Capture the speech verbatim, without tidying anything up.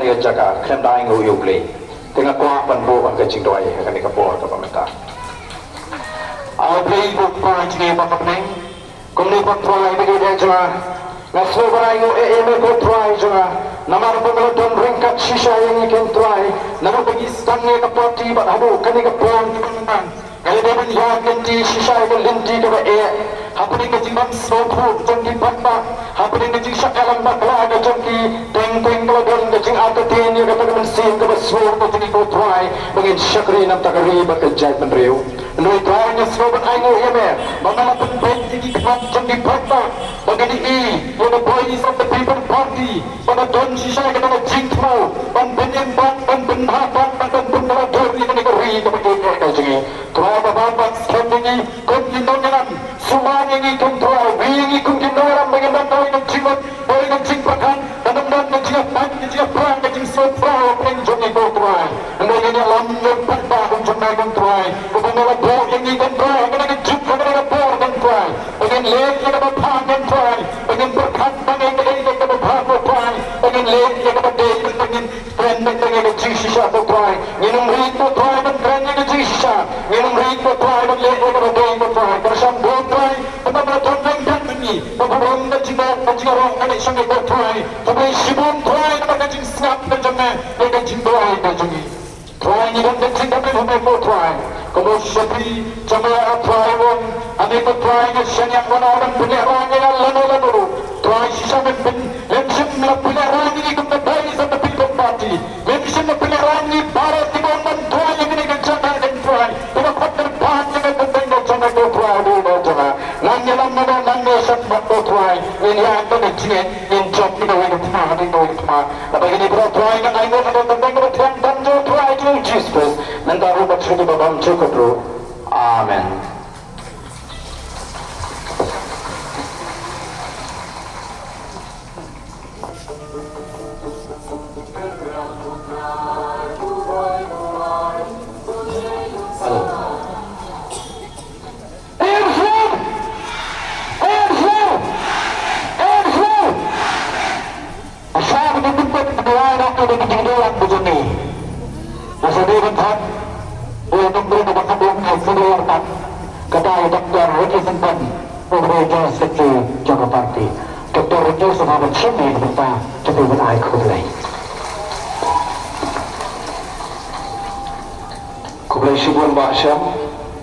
ka jaka khlem da ainguh ïa U Blei. Te nga kwah ban buh ka jingduwai ha kane ka por kaba mynta. A Blei ko Kpa jong ngi ba ha bneng, kumne ko Trai ba dei jong nga, nga sngewbha ban ainguh ïa me ko Trai jong nga. Namar ba me la don ryngkat shisha ïa ngi ko Trai, naduh ba ngi sdang ïa ka party bad haduh kane ka por kaba mynta. Ka la dei ban ïa kynti shisha ïa ka lynti kaba eh. Hapdeng ka jingbym sngewthuh jong ki paidbah, hapdeng ka jingshah ïalam bakla ka jong ki, teng teng ka la don ka jingartatien ïa kata ka mynsiem kaba sngewthuh ka jong ki ko Trai, ba ngin shakri na ka bynta ka ri bad ka jaitbynriew. Hynrei Trai nga sngewbha ban ainguh ïa me ba me la pynbeit ïa ki khmat jong ki paidbah ba kin ïohi ïa ka Voice of the People Party, ba ka don shisha ïa kata ka jingthmu ban pynïeng bad ban pynbha bad ban pynkylla dur ïa kane ka ri kaba eh ka jong ngi. Trai ba ban ban skhem ïa ngi kum ki nongïalam, sumar ïa ngi kum Trai, wi ïa ngi kum ki nongïalam ba ngin don ka jingmut, ba ngin jingpyrkhat, ba ngin don ka jingïapait, ka jingïaphrang, ka jingsngewthuh ïa pdeng jong ngi ko Trai. Hynrei ngin ïalam ïa u paidbah kum jong me ko Trai, kaba me la buh ïa ngi ko Trai, kane ka juk, kane ka por ko Trai, ba ngin leh ïa kaba bha ko Trai, ba ngin pyrkhat ba ngin leh ïa kaba bha ko Trai, ba ngin leh ïa kaba dei, ba ngin kren beit ïa ka jingshisha ko Trai. Ngin ym rit ko Trai ban kren ïa ka jingshisha. Ngin ym rit ko Trai ban leh ïa kaba dei ko Trai. Kyrshan ko Trai, kaba me la don ryngkat bad ngi, ba burom ka jingïarap, ka jingïarap ka leit sha ngi ko Trai. Khublei shibun Trai namar ka jingsngap ka jong me, ïa ka jingduwai ka jong ngi. Trai ngi don ka jingkyrmen ha me ko Trai. Kumba u shakri jong me A Trai u ong, ha me ko Trai nga shaniah ban wan ban pynlehrain ïa nga lano lano ruh. Trai shisha mem pyn, mem shym la pynlehrain ïa ngi kum ka Voice of the People Party. Mem shym la pynlehrain ïa ngi baroh kiba wan ban duwai ïa kane ka jaka ko Trai. Kaba khot kyrpad ïa ka kyrteng ka jong me ko Trai, u Blei jong nga. Nang ïalam ma nga, nang ïa shat mat ko Trai. Ngin ïaid bad ka jingngeit, ngin jop ïa kawei ka thma hadien kawei ka thma. Naba kine baroh Trai ngan ainguh ha ka kyrteng kaba thiang tam jong u Trai jong ngi u Jisu Khrist. Mynta ruh bad sha kiba bymjukut ruh. Amen. Hello. Answer! Answer! Answer! Asa ba ka pynpeit ka duwai na ka dei ka jingduwai ka jong ngi. Asa dei ban thok. Dei ban thok ba ka dei ka jingduwai ka. Kata i Doctor Ricky Syngkon, u dei General Secretary jong ka party. Doctor Ricky, sngewbha ban shim ïa ka bynta, to dei ban ai khublei. Khublei shibun Bah Shem.